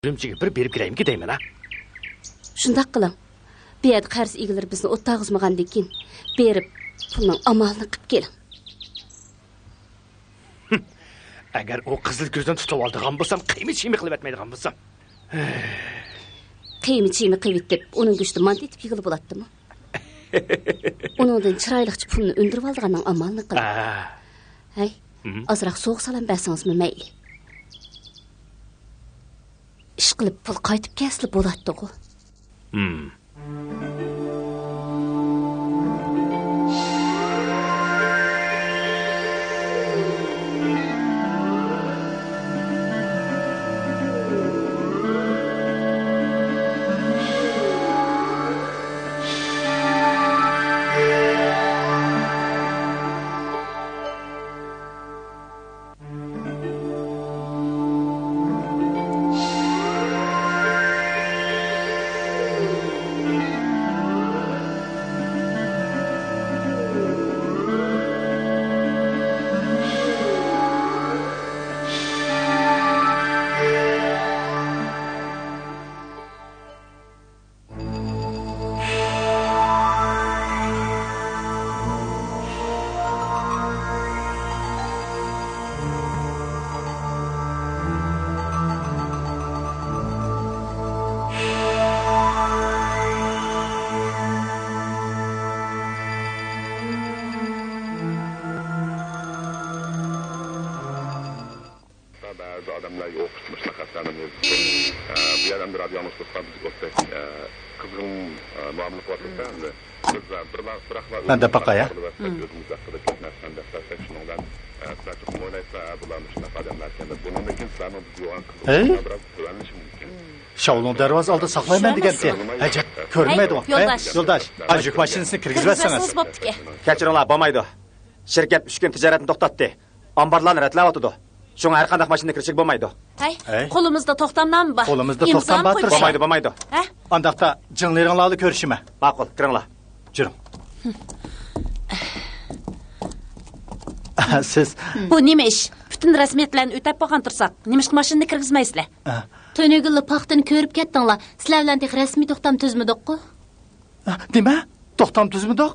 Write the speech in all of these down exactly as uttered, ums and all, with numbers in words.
ئۈرۈمچىگە بىر بېرىپ كېلەيمىكىن دەيمەن ھە. شۇنداق قىلىڭ. بۇ يەردە قەرز ئىگىلىرى بىزنى ئوتتاغا ئۇزمىغاندىن كېيىن بېرىپ پۇلنىڭ ئامالىنى قىپ كېلىڭ. ئەگەر ئۇ قىزىل كۆزنى تۇتۇۋالىدىغان بولسام، قىيما چىيما قىلىۋەتمەيدىغان بولسام. قىيما چىيما قىلىۋېتىپ، ئۇنىڭ گۆشىدىن مانتا ئېتىپ يېگىلى بولاتتىمۇ؟ ئۇنىڭدىن چىرايلىقچە پۇلنى ئۈندۈرۈۋالىدىغاننىڭ ئامالىنى قىلىڭ. ھەي، ئازراق سوغا سالام بەرسىڭىزمۇ مەيلى. ئىشقىلىپ پۇل قايتىپ كەلسىلا بولاتتىغۇ. بەزى ئادەملەرگە ئوخشىتىپ مۇشۇنداق خەتلەرنى يېزىپ، ئە، بۇ يەردە ئەمدى رادىيو ئاڭلىغۇچىلار بىزگە ئوتتەك، ئە، قىزغىن، ئە، مۇئامىلە قىلىۋاتىدۇ ئەمدى. بىز، ئە، بىرلا-، بىراقلا مەن دەپ باقاي، ھە؟ ئۆزىمىز ھەققىدە كۆپ نەرسىلەرنى دەپ بەرسەك، شۇنىڭ بىلەن، ئە، سىلەر چوقۇم ئويلايسىلەر، ئە، بۇلار مۇشۇنداق ئادەملەر ئىكەن دەپ. بۇنىڭدىن كېيىن سىلەرنىڭ بىزگە يوغان قىزغىنلىقىڭلار بىراز تۆۋەنلىشى مۇمكىن. شاۋلۇڭ دەرۋازا ئالدىدا ساقلايمەن دېگەنتى. ئەجەب، كۆرۈنمەيدىغۇ. ھەي، يولداش. يولداش، ئا، يۈك ماشىنىسىنى كىرگۈزۈۋەتسىڭىز. بوپتىكەن. كەچۈرۈڭلار، بولمايدۇ. شىركەت ئۈچ كۈن تىجارەتنى توختاتتى. ئامبارلارنى رەتلەۋاتىدۇ. شۇڭا ھەر قانداق ماشىنا كىرىشكە بولمايدۇ. ھەي، ھەي. قولىمىزدا توختامنامە بار. قولىمىزدا توختام بار تۇرسا. بولمايدۇ، بولمايدۇ. ھە؟ ئانداقتا جىڭلىرىڭلارلا كۆرۈشىمەن. ماقۇل، كىرىڭلار. جۈرۈڭ. سىز. بۇ نېمە ئىش؟ پۈتۈن رەسمىيەتلەرنى ئۆتەپ بولغان تۇرساق، نېمىشقا ماشىنىنى كىرگۈزمەيسىلەر؟ ھە. تۈنۈگۈنلا پاختىنى كۆرۈپ كەتتىڭلار. سىلەر بىلەن تېخى رەسمىي توختام تۈزمىدۇققۇ؟ نېمە؟ توختام تۈزمىدۇق؟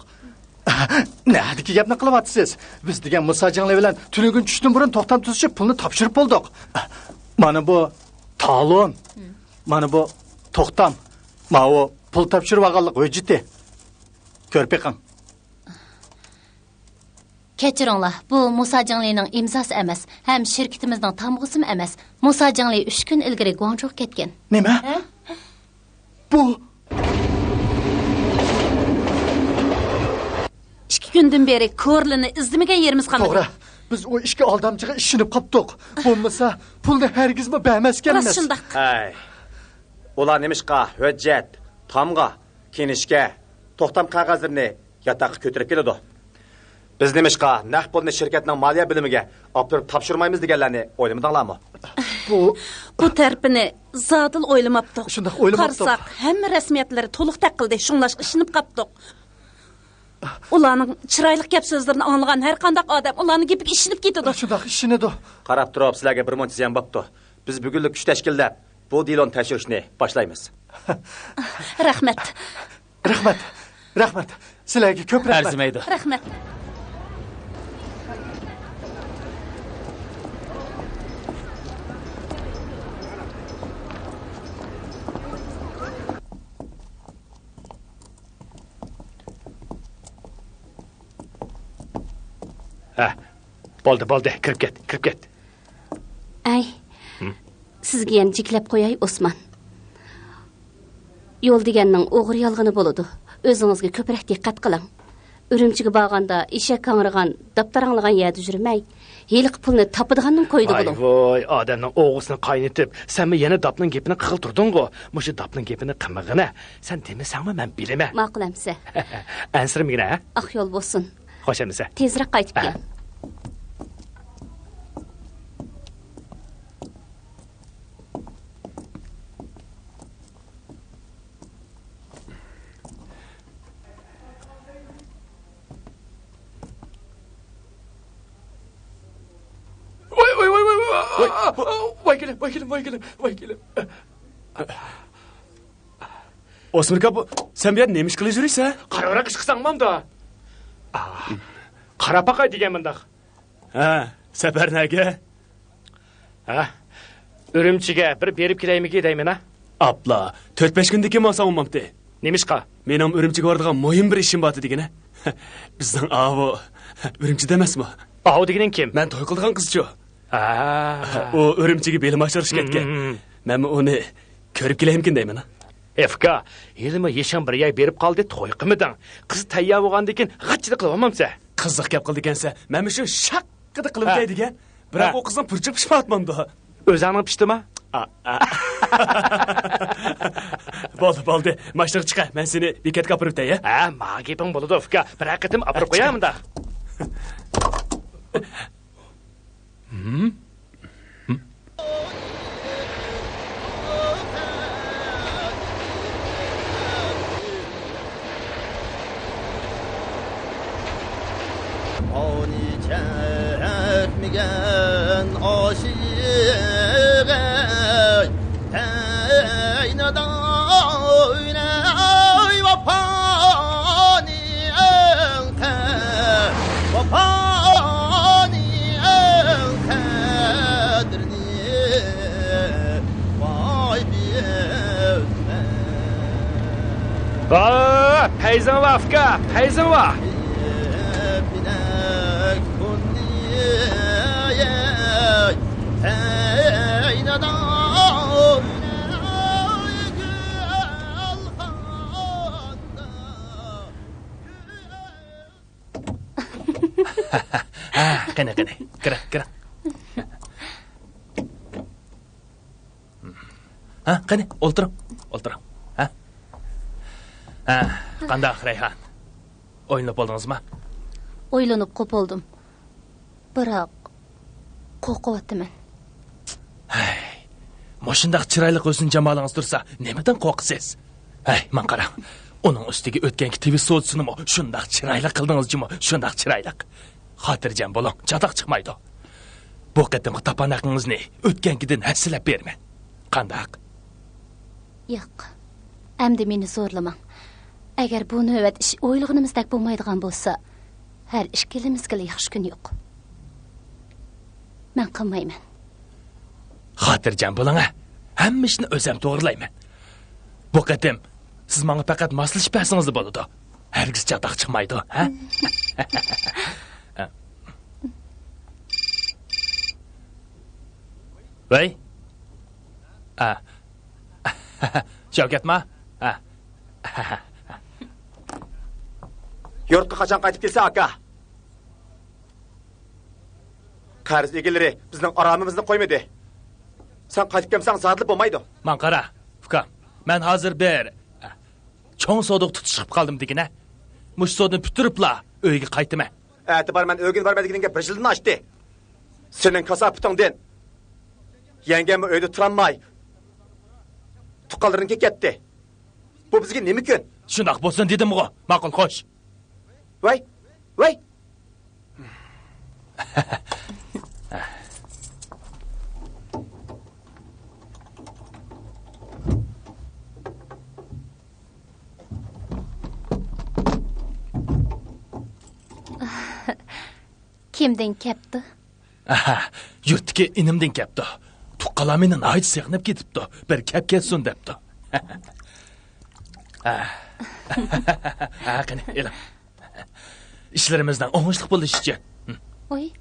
نەدىكى گەپنى قىلىۋاتىسىز؟ بىز دېگەن مۇسا جىڭلى بىلەن تۈنۈگۈن چۈشتىن بۇرۇن توختام تۈزۈشۈپ، پۇلنى تاپشۇرۇپ بولدۇق. مانا بۇ تالون. مانا بۇ توختام. ماۋۇ پۇل تاپشۇرۇۋالغانلىق ھۆججىتى. كۆرۈپ بېقىڭ. كەچۈرۈڭلار، بۇ مۇسا جىڭلىنىڭ ئىمزاسى ئەمەس، ھەم شىركىتىمىزنىڭ تامغىسىمۇ ئەمەس. مۇسا جىڭلى ئۈچ كۈن ئىلگىرى گۇاڭجۇغا كەتكەن. نېمە؟ ھە؟ بۇ ئىككى كۈندىن بېرى كورلىنى ئىزدىمىگەن يېرىمىز قالمىدى. توغرا. بىز ئۇ ئىككى ئالدامچىغا ئىشىنىپ قاپتۇق. بولمىسا، پۇلنى ھەرگىزمۇ بەرمەسكەنمىز. راست شۇنداق. ھەي. ئۇلار نېمىشقا ھۆججەت، تامغا، كىنىشكا، توختام قەغەزلىرىنى ياتاققا كۆتۈرۈپ كېلىدۇ؟ بىز نېمىشقا نەق پۇلنى شىركەتنىڭ مالىيە بۆلۈمىگە ئاپىرىپ تاپشۇرمايمىز دېگەنلەرنى ئويلىمىدىڭلارمۇ؟ بۇ، بۇ تەرىپىنى زادىلا ئويلىماپتۇق. شۇنداق ئويلىماپتۇق. قارىساق، ھەممە رەسمىيەتلىرى تولۇق تەققىلدى، شۇڭلاشقا ئىشىنىپ قاپتۇق. ئۇلارنىڭ چىرايلىق گەپ سۆزلىرىنى ئاڭلىغان ھەر قانداق ئادەم ئۇلارنىڭ گېپىگە ئىشىنىپ كېتىدۇ. شۇنداق ئىشىنىدۇ. قاراپ تۇرۇپ سىلەرگە بىر مۇنچە زىيان بوپتۇ. بىز بۈگۈنلۈك كۈچ تەشكىللەپ، بۇ دېلونى تەكشۈرۈشنى باشلايمىز. رەھمەت. رەھمەت. رەھمەت. سىلەرگە كۆپ رەھمەت. ئەرزىمەيدۇ. رەھمەت. ھە، بولدى، بولدى، كىرىپ كەت، كىرىپ كەت. ئەي، سىزگە يەنە جېكىلەپ قوياي، ئوسمان. يول دېگەننىڭ ئوغرى يالغىنى بولىدۇ. ئۆزىڭىزگە كۆپرەك دىققەت قىلىڭ. ئۈرۈمچىگە بارغاندا ئېشەك ھاڭرىغان، داپتار ھاڭرىغان يەردە يۈرمەي، ھېلىقى پۇلنى تاپىدىغاننىڭ كويىدا بولۇڭ. ۋاي، ئادەمنىڭ ئوغرىسىنى قاينىتىپ، سەنمۇ يەنە داپنىڭ گېپىنى قىلغىلى تۇردۇڭغۇ؟ مۇشۇ داپنىڭ گېپىنى قىلمىغىنە. سەن دېمىسەڭمۇ مەن بىلىمەن. ماقۇل ئەمىسە. ئەنسىرىمىگىنە، ھە؟ ئاق يول بولسۇن. خوش ئەمىسە. تېزرەك قايتىپ كەل. ۋاي، ۋاي، ۋاي، ۋاي، ۋاي. ۋاي. ۋاي كېلىم، ۋاي كېلىم، ۋاي كېلىم، ۋاي كېلىم. ئوسمىركا، بۇ، سەن بۇ يەردە نېمە ئىش قىلىپ يۈرۈيسەن؟ قارىراق ئىش قىلساڭ مامدا. قارا پاقاي دېگەن مۇنداق. ھە، سەپەر نەگە؟ ھە، ئۈرۈمچىگە بىر بېرىپ كېلەيمىكى دەيمەن ھە. ئاپلا، تۆت-بەش كۈندىن كېيىن بارساڭ بولمامتى؟ نېمىشقا؟ مېنىڭ ئۈرۈمچىگە بارىدىغان مۇھىم بىر ئىشىم بارتى دېگىنە. بىزنىڭ ئاۋۇ ئۈرۈمچىدە ئەمەسمۇ؟ ئاۋۇ دېگىنىڭ كىم؟ مەن توي قىلىدىغان قىزچۇ. ھە. ئۇ ئۈرۈمچىگە بىلىم ئاشۇرۇشقا كەتكەن. مەنمۇ ئۇنى كۆرۈپ كېلەيمىكىن دەيمەن. ئەفكا، ھېلىمۇ يېشىڭ بىر ياي بېرىپ قالدى، توي قىلمىدىڭ. قىز تەييار بولغاندىن كېيىن غاچچىلىق قىلىۋالمامسەن؟ قىزىق گەپ قىلىدىكەنسەن، مەنمۇ شۇ شاققىدە قىلىۋېتەي دېگەن. بىراق ئۇ قىزنىڭ پۇرچىقى پىشماپتىماندۇ. ئۆزۈڭنىڭ پىشتىما؟ بولدى، بولدى. ماشىنىغا چىقە، مەن سېنى بېكەتكە ئاپىرىۋېتەي، ھە؟ ھە، ماڭا گېپىڭ بولىدۇ، ئۇكا. بىرەر قېتىم ئاپىرىپ قوياي مۇنداق. ئاۋنى چەكمىگەن ئاشىق ئەي، تەينىداۋنەي ۋاپانى ئەڭقە، ۋاپانى ئەڭقەدرىنى ۋاي بىلمە. ۋا، پەيزىڭ ۋا، ئۇكا، پەيزىڭ ۋا. ھە، قېنى، قېنى، كىرىڭ، كىرىڭ. ھە، قېنى، ئولتۇرۇڭ، ئولتۇرۇڭ. ھە؟ ھە، قانداق، رەيھان؟ ئويلىنىپ بولدىڭىزما؟ ئويلىنىپ قوپالدىم. بىراق، قورقۇۋاتىمەن. ھەي، مۇشۇنداق چىرايلىق ھۆسن-جامالىڭىز تۇرسا، نېمىدىن قورقىسىز؟ ھەي، ماڭا قاراڭ. ئۇنىڭ ئۈستىگە ئۆتكەنكى تىۋىس سودىسىنىمۇ شۇنداق چىرايلىق قىلدىڭىز جۇمۇ، شۇنداق چىرايلىق. خاتىرجەم بولۇڭ، چاتاق چىقمايدۇ. بۇ قېتىمقى تاپان ھەققىڭىزنى ئۆتكەنكىدىن ھەسسىلەپ بېرىمەن. قانداق؟ ياق، ئەمدى مېنى زورلىماڭ. ئەگەر بۇ نۆۋەت ئىش ئويلىغىنىمىزدەك بولمايدىغان بولسا، ھەر ئىككىلىمىزگىلا ياخشى كۈن يوق. مەن قىلمايمەن. خاتىرجەم بولۇڭ ھە. ھەممە ئىشنى ئۆزۈم توغرىلايمەن. بۇ قېتىم سىز ماڭا پەقەت ماسلىشىپ بەرسىڭىزلا بولىدۇ. ھەرگىز چاتاق چىقمايدۇ، ھە؟ ۋەي. ئا. شەۋكەتما؟ ھە. يۇرتقا قاچان قايتىپ كېلىسەن، ئاكا؟ قەرز ئىگىلىرى بىزنىڭ ئارامىمىزنى قويمىدى. سەن قايتىپ كەلمىسەڭ زادىلا بولمايدۇ. ماڭا قارا، ئۇكام. مەن ھازىر بىر چوڭ سودىغا تۇتۇش چىقىپ قالدىم دېگىنە. مۇشۇ سودىنى پۈتتۈرۈپلا ئۆيگە قايتىمەن. ئەتە بارىمەن، ئۆگۈن بارىمەن دېگىنىڭگە بىر يىلدىن ئاشتى. سېنىڭ كاساپىتىڭدىن يەڭگەممۇ ئۆيدە تۇرالماي، تۇغقانلىرىنىڭكىگە كەتتى. بۇ بىزگە نېمە كۈن؟ شۇنداق بولسۇن دېدىمغۇ. ماقۇل، خوش. ۋاي، ۋاي. كىمدىن كەپتۇ؟ ئاھا، يۇرتتىكى ئىنىمدىن كەپتۇ. تۇغقانلار مېنى ناھايىتى سېغىنىپ كېتىپتۇ. بىر كەپ كەتسۇن دەپتۇ. ھە. ھە، قېنى، ئېلىڭ. ئىشلىرىمىزنىڭ ئوڭۇشلۇق بولۇشى ئۈچۈن. ھە. ئوي،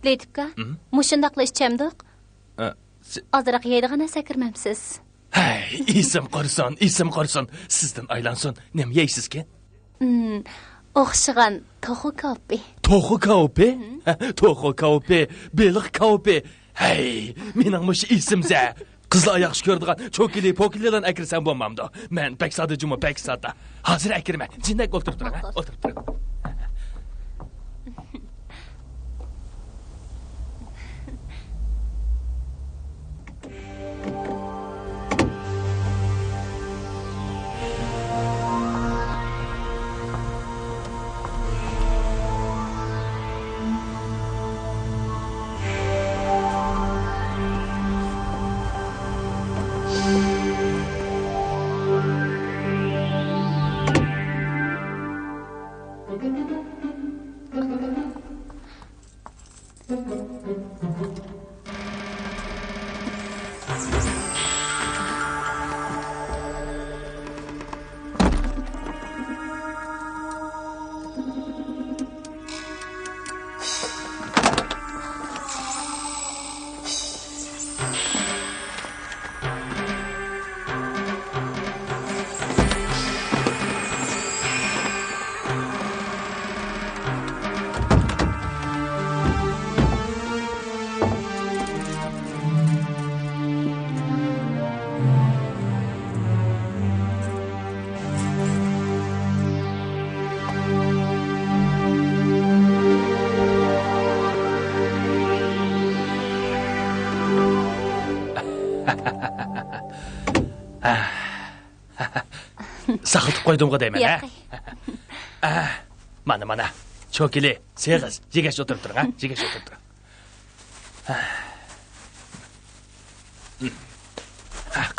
لېتىپكا، ھە؟ مۇشۇنداقلا ئىچەمدۇق؟ ئە، سى- ئازراق يەيدىغان نەرسە ئەكىرمەمسىز؟ ھەي، ئېسىم قۇرسۇن، ئېسىم قۇرسۇن. سىزدىن ئايلانسۇن. نېمە يەيسىزكىن؟ ئىم، ئوخشىغان توخۇ كاۋىپى. توخۇ كاۋىپى؟ ھە، توخۇ كاۋىپى، بېلىق كاۋىپى. ھەي، مېنىڭ مۇشۇ ئېسىمزە. قىزلار ياخشى كۆرىدىغان چوكىلى، پوكىلىلارنى ئەكىرسەم بولمامدۇ؟ مەن بەك ساددا جۇمۇ، بەك ساددا. ھازىر ئەكىرىمەن. جىندەك ئولتۇرۇپ تۇرۇڭ، ھە؟ ماقۇل. ئولتۇرۇپ تۇرۇڭ. ساقلىتىپ قويدۇمغۇ دەيمەن، ھە؟ ياق. مانا، مانا. چوكىلى، سېغىز، يېگەچ ئولتۇرۇپ تۇرۇڭ، ھە؟ يېگەچ ئولتۇرۇپ تۇرۇڭ.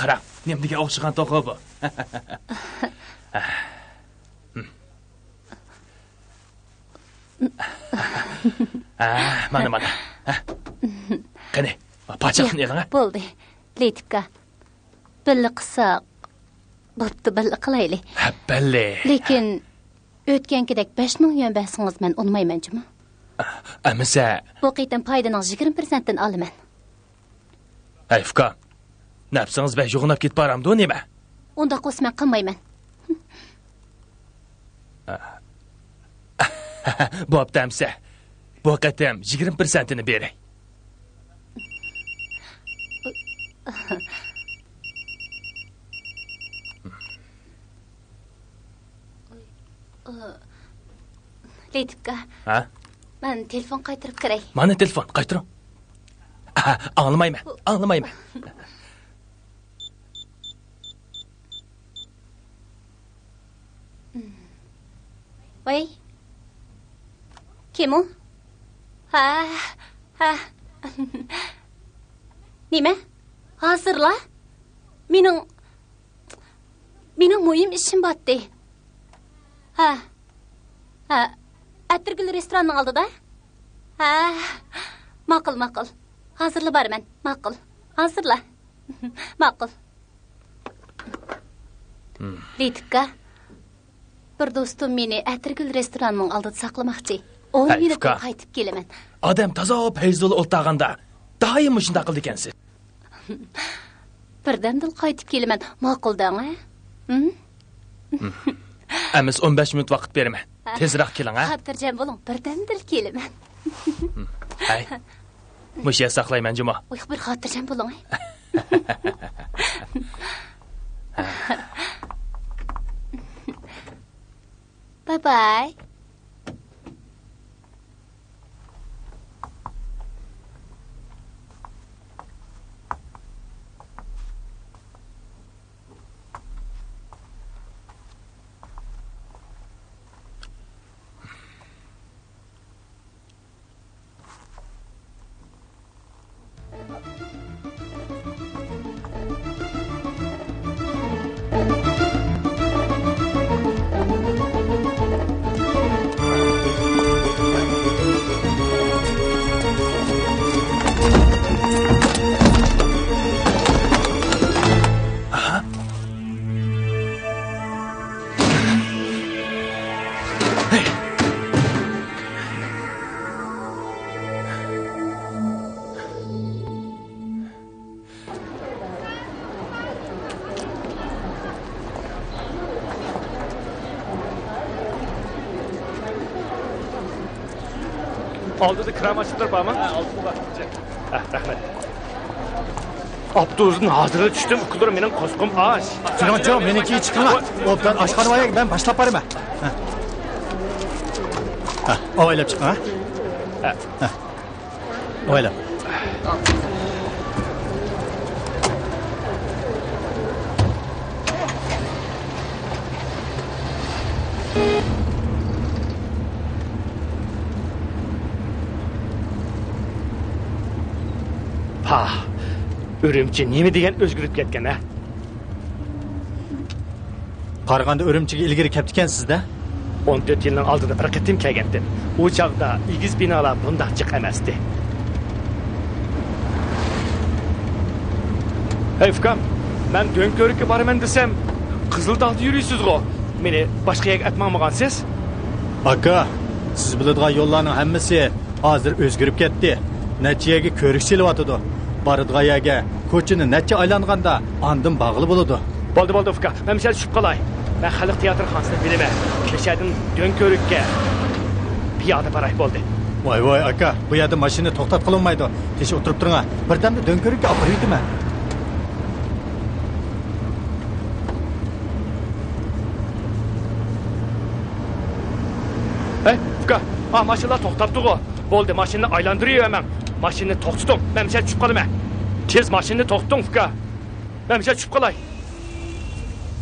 قاراڭ، نېمە دېگەن ئوخشىغان توخۇ بۇ. ھە، مانا، مانا. ھە. قېنى، پاچاقنى ياق، ئېلىڭ، ھە؟ بولدى. لېتىپكا. بىللە قىلساق. بوپتۇ، بىللە قىلايلى. ھە، بەللى. لېكىن ئۆتكەنكىدەك بەش مىڭ يۈەن بەرسىڭىز مەن ئۇنىمايمەن جۇمۇ. ئەمىسە. بۇ قېتىم پايدىنىڭ يىگىرمە پىرسەنتىنى ئالىمەن. ھەي، ئۇكام، نەپسىڭىز بەك يوغىناپ كېتىپ بارامدۇ نېمە؟ ئۇنداق بولسا مەن قىلمايمەن. بوپتۇ ئەمسە. بۇ قېتىم يىگىرمە پىرسەنتىنى بېرەي. لېتىپكا. ھە؟ مەن تېلېفون قايتۇرۇپ كىرەي. مانا تېلېفون، قايتۇرۇڭ. ئاھ، ئاڭلىمايمەن، ئاڭلىمايمەن. ۋەي. كىم ئۇ؟ ھە، ھە. نېمە؟ ھازىرلا؟ مېنىڭ، مېنىڭ مۇھىم ئىشىم بارتتى. ھە. ھە. ئەتىرگۈل رېستوراننىڭ ئالدىدا؟ ھە. ماقۇل، ماقۇل. ھازىرلا بارىمەن. ماقۇل. ھازىرلا. ماقۇل. لېتىپكا، بىر دوستۇم مېنى ئەتىرگۈل رېستوراننىڭ ئالدىدا ساقلىماقچى. ئون مىنۇتتىن قايتىپ كېلىمەن. ئادەم تازا پەيزۇللا ئولتۇرغاندا دائىم مۇشۇنداق قىلىدىكەنسىز. بىردەمدىلا قايتىپ كېلىمەن. ماقۇل دەڭ، ھە؟ ھىم؟ ئەمىسە ئون بەش مىنۇت ۋاقىت بېرىمەن. تېزراق كېلىڭ، ھە؟ خاتىرجەم بولۇڭ، بىردەمدىلا كېلىمەن. ھەي، مۇشۇ يەردە ساقلايمەن جۇمۇ. ئۇيقۇ بىر خاتىرجەم بولۇڭ. باي باي. ئالدىدا كىرا ماشىنىلار بارمۇ؟ ھە، ئالدىدا بار. ھە، رەھمەت. ئاپتوبۇستىن ھازىرلا چۈشتۈم، ئۇكىلىرىم مېنىڭ قورسىقىم ئاچ. چىقىڭچۇ، مېنىڭكىگە چىقىڭلار. ئوبدان ئاشخانا بار، مەن باشلاپ بارىمەن. ھە. ھە، ئاۋايلاپ چىقىڭ، ھە. ھە. ھە. ئاۋايلاپ. پاھ، ئۈرۈمچى نېمە دېگەن ئۆزگىرىپ كەتكەن ھە؟ قارىغاندا ئۈرۈمچىگە ئىلگىرى كەپتىكەنسىز-دە؟ ئون تۆت يىلنىڭ ئالدىدا بىر قېتىم كەلگەنتىم. ئۇ چاغدا ئېگىز بىنالار بۇنداق جىق ئەمەستى. ھەي ئۇكام، مەن دۆڭكۆۋرۈككە بارىمەن دېسەم، قىزىلداغدا يۈرىسىزغۇ؟ مېنى باشقا يەرگە ئەتماڭمىغانسىز؟ ئاكا، سىز بىلىدىغان يوللارنىڭ ھەممىسى ھازىر ئۆزگىرىپ كەتتى. نەچچە يەرگە كۆۋرۈك سېلىۋاتىدۇ. بارىدىغان يەرگە كوچىنى نەچچە ئايلانغاندا ئاندىن بارغىلى بولىدۇ. بولدى، بولدى ئۇكا، مەن مۇشۇ يەردە چۈشۈپ قالاي. مەن خەلق تىياتىرخانىسىنى بىلىمەن. مۇشۇ يەردىن دۆڭكۆۋرۈككە پىيادە باراي، بولدى. ۋاي، ۋاي ئاكا، بۇ يەردە ماشىنا توختاتقىلى بولمايدۇ. تىنچ ئولتۇرۇپ تۇرۇڭ، بىردەمدە دۆڭكۆۋرۈككە ئاپىرىۋېتىمەن. ھەي ئۇكا، ئا ماشىنىلار توختاپتىغۇ. بولدى، ماشىنىنى ئايلاندۇرۇۋەرمەڭ. ماشىنىنى توختىتىڭ، مەن مۇشۇ يەردە چۈشۈپ قالىمەن. تېز ماشىنىنى توختىتىڭ ئۇكا. مەن مۇشۇ يەردە چۈشۈپ قالاي.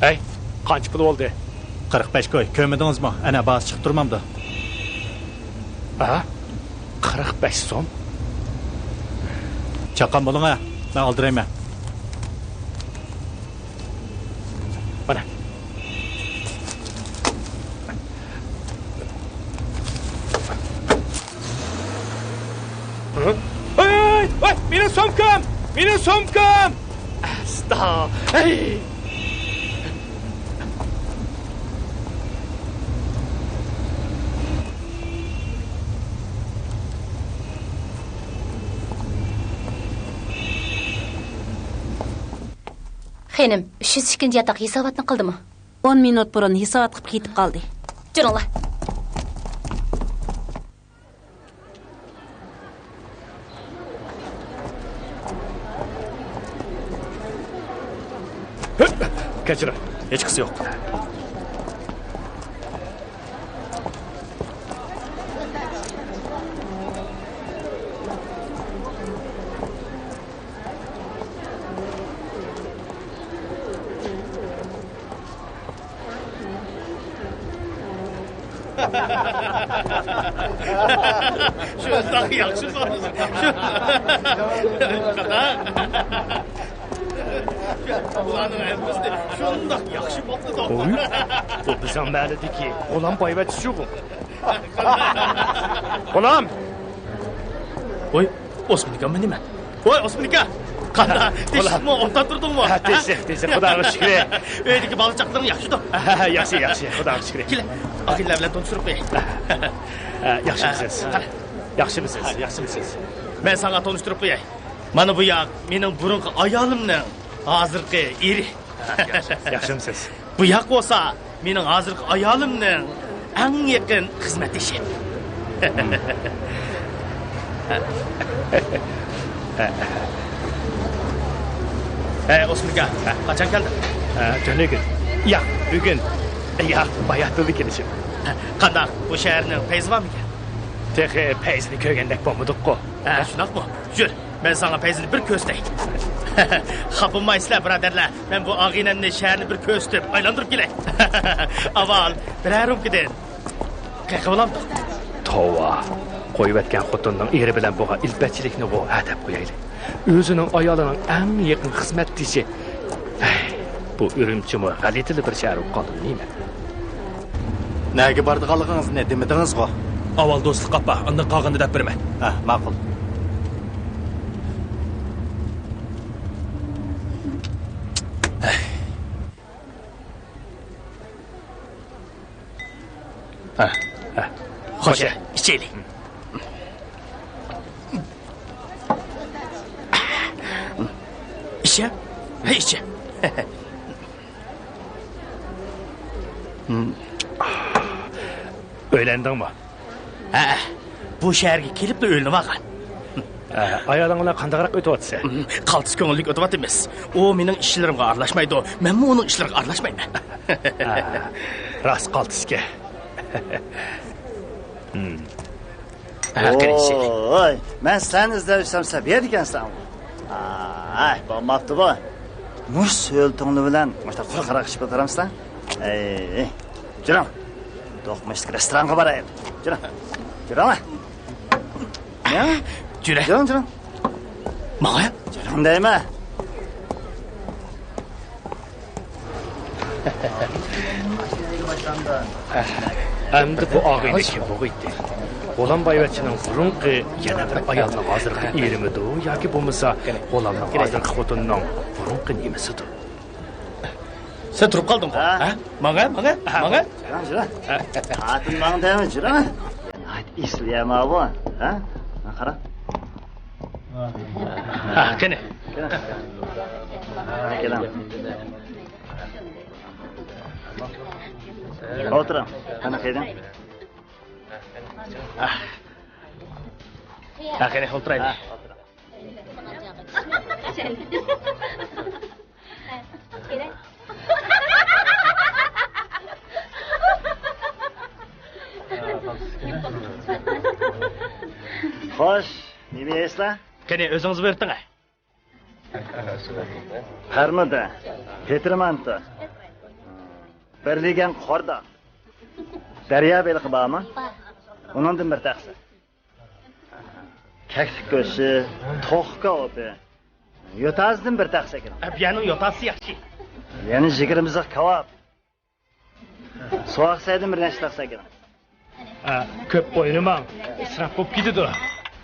ھەي، قانچە پۇل بولدى؟ قىرىق بەش كوي. كۆرمىدىڭىزمۇ؟ ئەنە، باھاسى چىقىپ تۇرمامدۇ؟ ھە؟ قىرىق بەش سوم؟ چاققان بولۇڭ ھە، مەن ئالدىرايمەن. مانا. ھە؟ ۋاي، ۋاي، ۋاي، مېنىڭ سومكام! مېنىڭ سومكام! ئاستا! ھەي! خېنىم، ئۈچ يۈز ئىككىنچى ياتاق ھېساباتنى قىلدىمۇ؟ ئون مىنۇت بۇرۇن ھېسابات قىلىپ كېتىپ قالدى. جۈرۈڭلار. كەچۈرۈڭ، ھېچقىسى يوق. شۇنداق ياخشى سورىدىڭ. شۇ-، قانداق؟ بۇلارنىڭ ھەممىسى شۇنداق ياخشى بوپتۇ. ئوي، بۇ بىزنىڭ مەھەللىدىكى غۇلام بايۋەچچىچۇ بۇ. غۇلام! ۋاي، ئوسمىنىكاممۇ نېمە؟ ۋاي، ئوسمىنىكا! قانداق؟ تېشىقمۇ ئوبدان تۇردۇڭمۇ؟ ھە، تېشىق، تېشىق، خۇداغا شۈكرى. ئۆيدىكى بالا-چاقىلىرىڭ ياخشىدۇ؟ ھە، ھە، ياخشى، ياخشى، خۇداغا شۈكرى. كېلە، ئاغىنىلەر بىلەن تونۇشتۇرۇپ قوياي. ھە، ياخشىمۇسىز؟ قارا. ياخشىمۇسىز؟ ھە، ياخشىمۇسىز؟ مەن ساڭا تونۇشتۇرۇپ قوياي. مانا بۇ ياق مېنىڭ بۇرۇنقى ئايالىمنىڭ ھازىرقى ئېرى. ياخشىمۇسىز؟ بۇ ياق بولسا مېنىڭ ھازىرقى ئايالىمنىڭ ئەڭ يېقىن خىزمەتدىشى. ھەي، ئوسمىكا، قاچان كەلدىڭ؟ ھە، تۈنۈگۈن. ياق، بۈگۈن. ياق، باياتىنلا كېلىشىم. قانداق، بۇ شەھەرنىڭ پەيزى بارمىكەن؟ تېخى پەيزىنى كۆرگەندەك بولمىدۇققۇ. ھە، شۇنداقمۇ؟ يۈر، مەن ساڭا پەيزىنى بىر كۆرسىتەي. خاپا بولمايسىلەر، بۇرادەرلەر. مەن بۇ ئاغىنەمنى شەھەرنى بىر كۆرسىتىپ، ئايلاندۇرۇپ كېلەي. ئاۋۋال بىرەر رومكىدىن قېقىۋالامدۇق؟ توۋا، قويۇۋەتكەن خوتۇننىڭ ئېرى بىلەن بولغان ئىلپەتچىلىكنىغۇ ھە دەپ قويايلى. ئۆزىنىڭ ئايالىنىڭ ئەڭ يېقىن خىزمەتدىشى. ھەي، بۇ ئۈرۈمچىمۇ غەلىتىلا بىر شەھەر بولۇپ قالدىمۇ نېمە؟ نەگە بارىدىغانلىقىڭىزنى دېمىدىڭىزغۇ؟ ئاۋۋال دوستلۇق ئاپا، ئاندىن قالغىنىنى دەپ بېرىمەن. ھە، ماقۇل. ھە، ھە. خوش، ئىچەيلى. ئىچە؟ ھە، ئىچە. ئۆيلەندىڭمۇ؟ ھە، بۇ شەھەرگە كېلىپلا ئۆيلىنىۋالغان. ھە، ئايالىڭ بىلەن قانداقراق ئۆتۈۋاتىسەن؟ قالتىس كۆڭۈللۈك ئۆتۈۋاتىمىز. ئۇ مېنىڭ ئىشلىرىمغا ئارىلاشمايدۇ، مەنمۇ ئۇنىڭ ئىشلىرىغا ئارىلاشمايمەن. ھە، راست قالتىسكەن. ھە، قېرىشى. ۋوي، مەن سىلەرنى ئىزدەپ يۈرسەم، سىلەر بۇ يەردە ئىكەنسىلەر. ئاي، بولماپتۇ بۇ. مۇشۇ سۆلىتىڭلار بىلەن مۇشۇنداق قۇرۇق قاراق ئىچىپ ئولتۇرامسىلەر؟ ئەي، جۈرۈڭ. دوقمۇشتىكى رېستورانغا بارايلى. جۈرۈڭ. جۈرۈڭ. يا. جۈرە. جۈرۈڭ، جۈرۈڭ. ماڭا؟ جۈرۈڭ دەيمەن. ئەمدى بۇ ئاغىنە كىم بولغىيتتى؟ غۇلام بايۋەچچىنىڭ بۇرۇنقى يەنە بىر ئايالنىڭ ھازىرقى ئېرىمىدۇ ياكى بولمىسا غۇلامنىڭ ھازىرقى خوتۇنىنىڭ بۇرۇنقى نېمىسىدۇ؟ سەن تۇرۇپ قالدىڭغۇ؟ ھە؟ ھە؟ ماڭە، ماڭە، ھە. ماڭە. جۈرە، جۈرە. ھە. قاتىن ماڭ دەيمەن، جۈرە. ناھايىتى ئېسىل يەر ماۋۇ، ھە؟ ماڭا قارا. ھە، قېنى. ھە، كېلىڭ. ئولتۇرۇڭ. قېنى، قېنى. ھە، قېنى، ئولتۇرايلى. ھە، ئولتۇرۇڭ. خوش، نېمە يەيسىلەر؟ قېنى، ئۆزىڭىز بۇيرۇتۇڭ. پەرمىدە، پېتىرمانتا، بېرىلگەن قوردا. دەريا بېلىقى بارمۇ؟ بار. ئۇنىڭدىن بىر تەخسە. كەكلىك گۆشى، توخۇ كاۋىپى. يوتازىدىن بىر تەخسە ئەكىلىڭ. ئە، بۇ يەرنىڭ يوتازىسى ياخشى. يەنە يىگىرمە زىخ كاۋاپ. سوغۇق سەيدىن بىر نەچچە تەخسە ئەكىلىڭ. ئە، كۆپ ئوينىماڭ، ئىسراپ بولۇپ كېتىدۇ.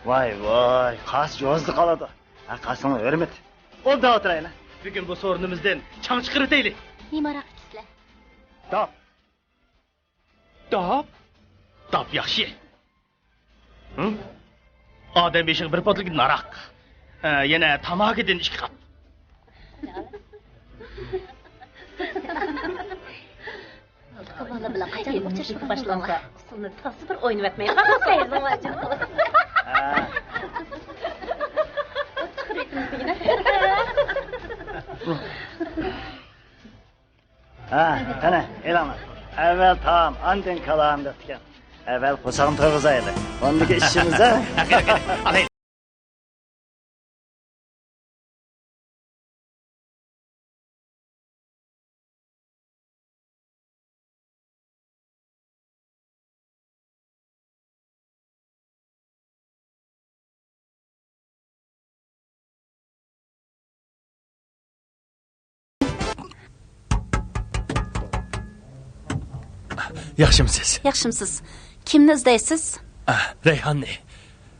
ۋاي، ۋاي، قاس جوزىدا قالىدۇ. ھە، قاسنىڭ ھۆرمىتى. ئوبدان ئولتۇرايلى. بۈگۈن بۇ سورۇنىمىزدىن چاڭ چىقىرىۋېتەيلى. نېمە ھاراق ئىچىسىلەر؟ داپ. داپ؟ داپ ياخشى. ھە؟ ئادەم بېشىغا بىر پوتىلكىدىن ھاراق. ھە، يەنە تاماكىدىن ئىككى قاپ. بالا بىلەن قاچان ئۇچرىشىپ باشلانسا، ئۇسسۇلنى تازا بىر ئوينىۋەتمەي قالمىسايدىڭ. ھە. ھە، قېنى، ئېلىڭلار. ئەۋۋەل تائام، ئاندىن كالام دەپتىكەن. ئەۋۋەل قورساقنى تويغۇزايلى. ئاندىن كېيىن ئىشىمىز، ھە؟ قېنى، قېنى، ئالايلى. ياخشىمسىز؟ ياخشىمسىز؟ كىمنى ئىزدەيسىز؟ ئە، رەيھاننى.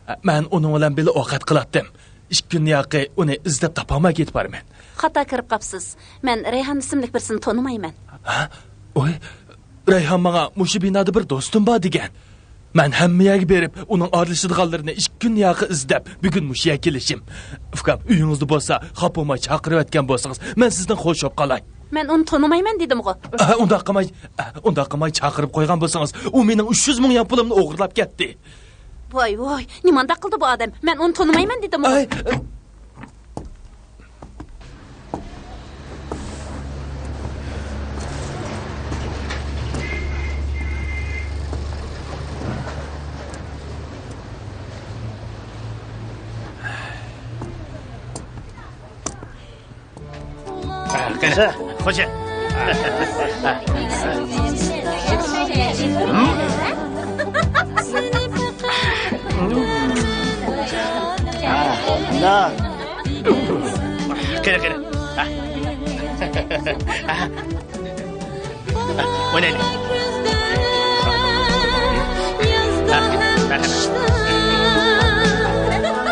ئە، مەن ئۇنىڭ بىلەن بىللە ئوقەت قىلاتتىم. ئىككى كۈن ياقى ئۇنى ئىزدەپ تاپالماي كېتىپ بارىمەن. خاتا كىرىپ قاپسىز. مەن رەيھان ئىسىملىك بىرسىنى تونۇمايمەن. ھە؟ ئوي، رەيھان ماڭا مۇشۇ بىنادا بىر دوستۇم بار دېگەن. مەن ھەممە يەرگە بېرىپ، ئۇنىڭ ئارىلىشىدىغانلىرىنى ئىككى كۈن ياقى ئىزدەپ، بۈگۈن مۇشۇ يەرگە كېلىشىم. ئۇكام، ئۆيىڭىزدە بولسا، خاپا بولماي چاقىرىۋەتكەن بولسىڭىز، مەن سىزدىن خوش بولۇپ قالاي. مەن ئۇنى تونۇمايمەن دېدىمغۇ. ئە، ئۇنداق قىلماي، ئە، ئۇنداق قىلماي چاقىرىپ قويغان بولسىڭىز، ئۇ مېنىڭ ئۈچ يۈز مىڭ يۈەن پۇلۇمنى ئوغرىلاپ كەتتى. ۋاي، ۋاي، نېمانداق قىلدى بۇ ئادەم؟ مەن ئۇنى تونۇمايمەن دېدىمغۇ. ئەي، ئە، قېنى، خوجا. قېنى، قېنى. ئوينايلى.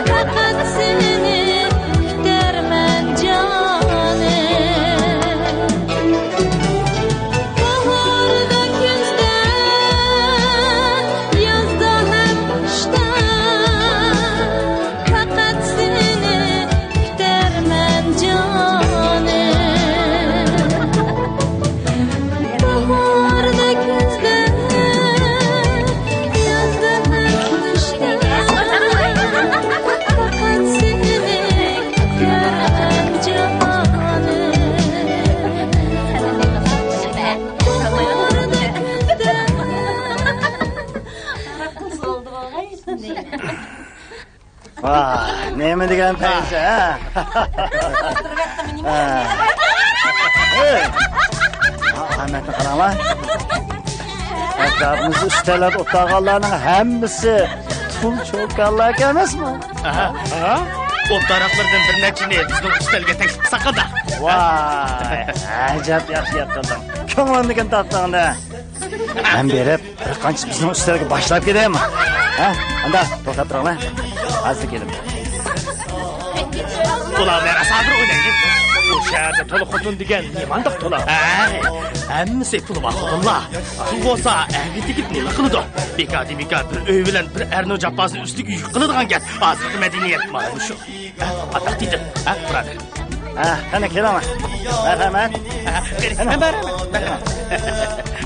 پەقەت سېنى كۈتەرمەن جانىم. باھاردا، كۈزدە، يازدا ھەم قىشتا. پەقەت سېنى كۈتەرمەن جانىم. باھاردا، كۈزدە، يازدا ھەم قىشتا. پەقەت سېنى كۈتەرمەن جانىم. باھاردا، كۈزدە. ۋاھ، نېمە دېگەن پەيزى، ھە؟ ھە. ئەي. ئا، ئەھمەتنى قاراڭلار. ئەتراپىمىزدا ئۈستەللەردە ئولتۇرغانلارنىڭ ھەممىسى تۇل چوكانلار ئەمەسمۇ؟ ئاھا، ئاھا. ئوتتۇرىلىقلاردىن بىر نەچچىنى بىزنىڭ ئۈستەلگە تەكلىپ قىلساق قانداق؟ ۋاي، ئەجەب ياخشى گەپ قىلدىڭ. كۆڭلۈمدىكىنى تاپتىڭ-دە. مەن بېرىپ، بىر قانچە بىزنىڭ ئۈستەلگە باشلاپ كېلەيمۇ؟ ھە؟ ئاندا توختاپ تۇرۇڭلار. ھازىر كېلىمەن. ئۇلار بىلەن ئاسابىر ئوينايلى. بۇ شەھەردە تولا خوتۇن دېگەن نېمانداق تولا؟ ھەي، ھەممىسى پۇلى بار خوتۇنلار. پۇل بولسا ئەرگە تېگىپ نېمە قىلىدۇ؟ بىكار دېمىكار بىر ئۆي بىلەن بىر ئەرنىڭ جاپاسىنى ئۈستىگە يۈك قىلىدىغان گەپ. ھازىرقى مەدەنىيەت مانا مۇشۇ. ھە، ئاتاق دېدىم. ھە، بۇرادەر. ھە، قېنى، كېلىڭلار. مەرھەمەت. ھە، قېنى، قېنى. مەرھەمەت، مەرھەمەت.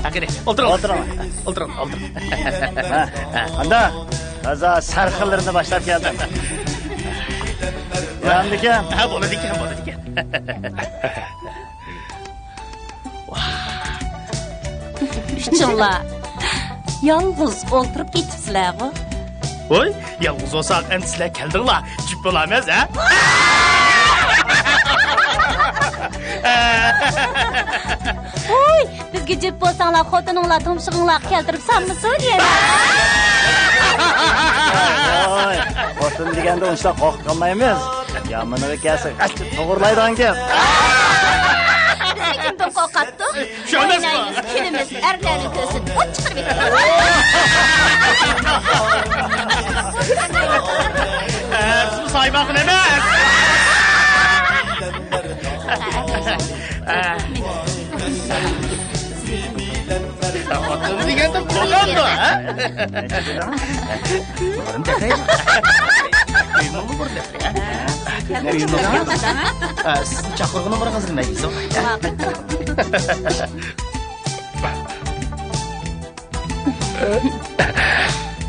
ھە، قېنى، ئولتۇرۇڭ. ئولتۇرۇڭ. ئولتۇرۇڭ، ئولتۇرۇڭ. ھە، ھە. قانداق؟ تازا سەرخىللىرىنى باشلاپ كەلدىم. بولامدىكەن؟ ھە، بولىدىكەن، بولىدىكەن. ئۈچۈڭلار يالغۇز ئولتۇرۇپ كېتىپسىلەرغۇ؟ ۋوي، يالغۇز بولساق ئەمدى سىلەر كەلدىڭلار، جۈپ بولامىز، ھە؟ ۋوي، بىز گىجىپ بولساڭلار، خوتۇنۇڭلار تۇمشۇقۇڭلارغا كەلتۈرۈپ سالمىسۇن يەنە. ۋاي، خوتۇن دېگەندە ئۇنچىلىك قورقۇپ قالمايمىز. يامىنىغا كەلسە، ئەتە توغرىلايدىغان گەپ. بىزمۇ كىمدىن قورقاتتۇق؟ شۇ ئەمەسمۇ؟ ئوينايمىز، كۈلىمىز، ئەرلەرنىڭ كۆزىدىن ئوت چىقىرىۋېتىمىز. ئە، بىزمۇ سايماققۇن ئەمەس. خوتۇن دېگەندە قورقامدۇ، ھە؟ سىزنى چاقىرغىنىم بىر ھازىر مەيلىسۇ.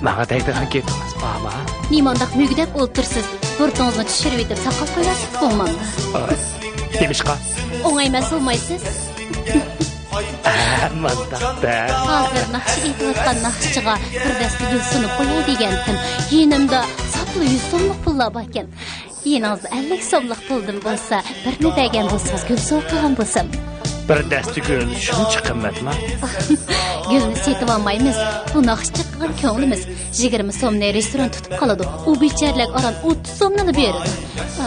ماڭا دەيدىغان گېپىڭىز بارمۇ؟ نېمانداق مۈگدەپ ئولتۇرسىز؟ بۇرۇتىڭىزنى چۈشۈرۈۋېتىپ، ساقال قويۇۋەتسىز بولمامدۇ؟ نېمىشقا؟ ئوڭايمەن سولمايسىز. مانداق-دە. ھازىر ناخشا ئېيتىۋاتقان ناخشىچىغا بىر دەستە گۈل سۇنۇپ قوياي دېگەنتىم. يېنىمدا ساپلا يۈز سوملۇق پۇللار باركەن. يېنىڭىزدا ئەللىك سوملۇق پۇلدىن بولسا، بىرنى بەرگەن بولسىڭىز، گۈل سوۋغا قىلغان بولسام. بىر دەستە گۈل شۇنچە قىممەتما؟ گۈلنى سېتىۋالمايمىز. بۇ ناخشىچىغا قىلغان كۆڭلىمىز. يىگىرمە سومنى رېستوران تۇتۇپ قالىدۇ. ئۇ بىچارىلەرگە ئاران ئوتتۇز سومنىلا بېرىدۇ. ئا،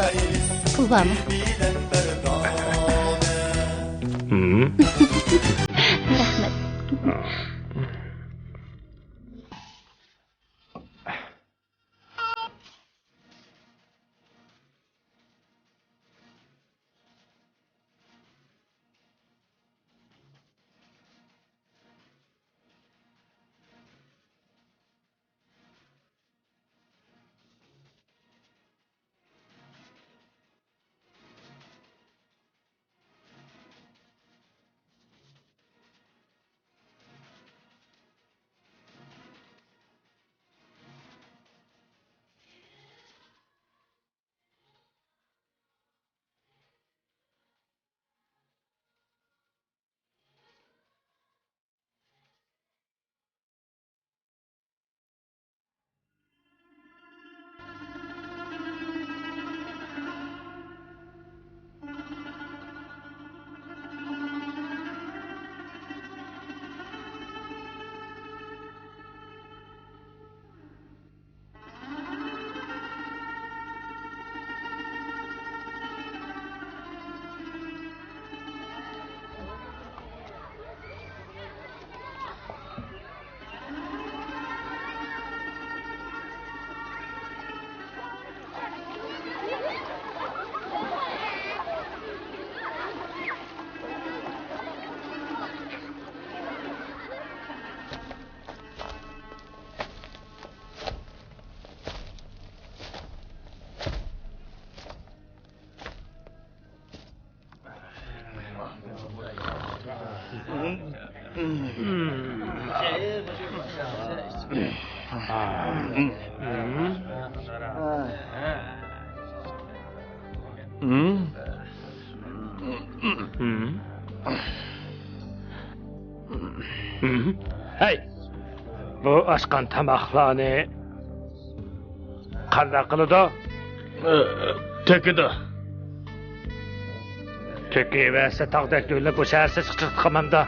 پۇل بارمۇ؟ ھىم. رەھمەت. ھەي! بۇ ئاشقان تاماقلارنى قانداق قىلىدۇ؟ تۆكىدۇ. تۆكۈۋەرسە تاغدەك دۆۋىلەپ بۇ شەھەر سىرتىغا چىقىپ قالمامدۇ؟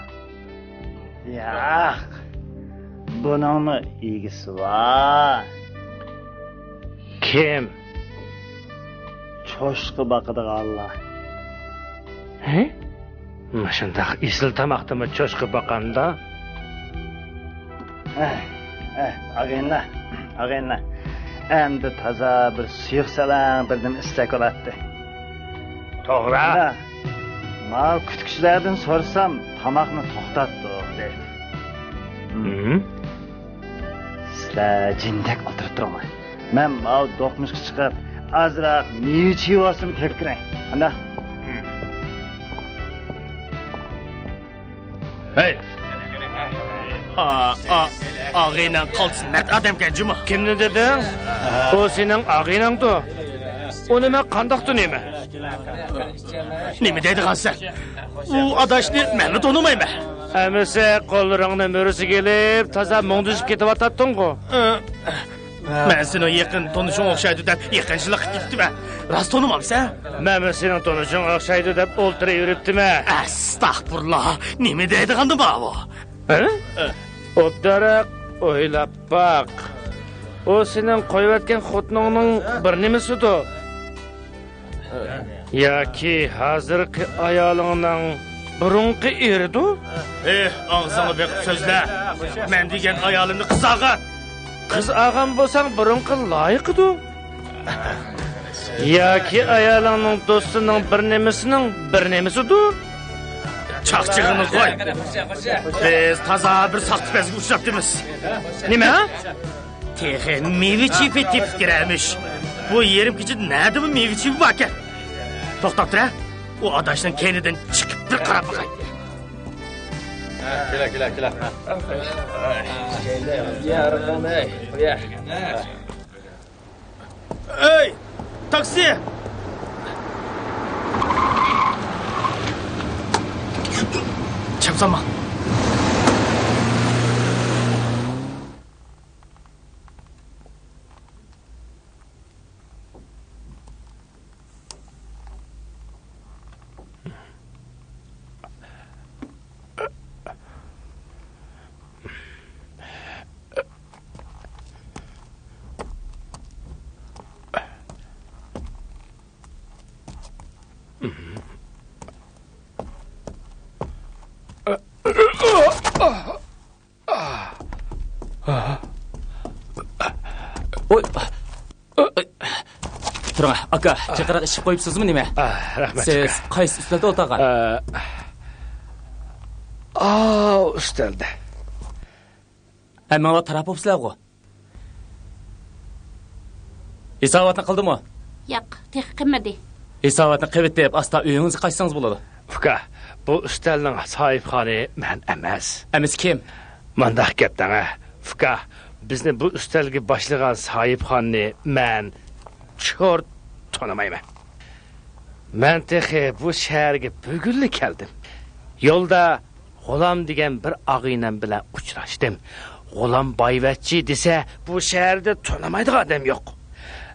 ياق، بۇنىڭمۇ ئىگىسى بار. كىم؟ چوشقا باقىدىغانلار. ھە؟ مۇشۇنداق ئېسىل تاماقتىمۇ چوشقا باقامدا؟ ئەھ، ئەھ، ئاغىنىلەر، ئاغىنىلەر. ئەمدى تازا بىر سۇيۇق سەلەڭ بىر نېمە ئىچسەك بولاتتى. توغرا. ھە، ماۋۇ كۈتكۈچىلەردىن سورىسام، تاماقنى توختاتتۇق دەيدۇ. ھىم. سىلەر جىندەك ئولتۇرۇپ تۇرۇڭلار. مەن ماۋۇ دوقمۇشقا چىقىپ، ئازراق مېۋە-چېۋە بولسىمۇ تېپىپ كىرەي. قانداق؟ ھەي! ئا، ئا، ئاغىنەڭ قالتىس مەرد ئادەمكەن جۇمۇ. كىمنى دېدىڭ؟ ئۇ سېنىڭ ئاغىنەڭدۇ. ئۇنى مەن قانداق تونۇيمەن؟ نېمە دەيدىغانسەن؟ ئۇ ئاداشنى مەنمۇ تونۇمايمەن. ئەمىسە قوللىرىڭنى مۈرىسىگە ئېلىپ، تازا مۇڭدىشىپ كېتىۋاتاتتىڭغۇ. ئە، مەن سېنىڭ يېقىن تونۇشۇڭ ئوخشايدۇ دەپ يېقىنچىلىق قىلىپ كېتىپتىمەن. راست تونۇمامسەن؟ مەنمۇ سېنىڭ تونۇشۇڭ ئوخشايدۇ دەپ ئولتۇرۇۋېرىپتىمەن. ئەستەغپۇرۇللا، نېمە دەيدىغاندۇ ماۋۇ؟ ھە؟ ئوبدانراق ئويلاپ باق. ئۇ سېنىڭ قويۇۋەتكەن خوتۇنۇڭنىڭ بىر نېمىسىدۇ. ياكى ھازىرقى ئايالىڭنىڭ بۇرۇنقى ئېرىدۇ؟ ھېي، ئاغزىڭنى بېقىپ سۆزلە. مەن دېگەن ئايالىمنى قىز ئالغان. قىز ئالغان بولساڭ، بۇرۇنقى لايىقىدۇ. ياكى ئايالىڭنىڭ دوستىنىڭ بىر نېمىسىنىڭ بىر نېمىسىدۇ؟ چاقچىقىڭنى قوي. بىز تازا بىر ساختىپەزگە ئۇچراپتىمىز. نېمە؟ تېخى مېۋە چېپى تېپىپ كىرەرمىش. بۇ يېرىم كېچىدە نەدىمۇ مېۋە چېپى باركەن؟ توختاپ تۇرە. ئۇ ئاداشنىڭ كەينىدىن چىقىپ بىر قاراپ باقاي. كېلە، كېلە، كېلە. ئەي، تاكسى! چەپ سالما. ۋوي. تۇرۇڭ، ئاكا، جىقراق ئىچىپ قويۇپسىزمۇ نېمە؟ ئا، رەھمەت، سىز ئاكا. قايسى ئۈستەلدە ئولتۇرغان؟ ئا، ئا، ئۈستەلدە. ھەممىڭلار تاراپ بوپسىلەرغۇ؟ ھېساباتنى قىلدىمۇ؟ ياق، تېخى قىلمىدى. ھېساباتنى قىلىۋېتىپ، ئاستا ئۆيىڭىزگە قايتسىڭىز بولىدۇ. ئۇكا، بۇ ئۈستەلنىڭ ساھىبخانى مەن ئەمەس. ئەمىسە كىم؟ مانداق گەپ دەڭە، ئۇكا، بىزنى بۇ ئۈستەلگە باشلىغان ساھىبخاننى مەن چورت تونۇمايمەن. مەن تېخى بۇ شەھەرگە بۈگۈنلا كەلدىم. يولدا غۇلام دېگەن بىر ئاغىنەم بىلەن ئۇچراشتىم. غۇلام بايۋەچچە دېسە، بۇ شەھەردە تونۇمايدىغان ئادەم يوق.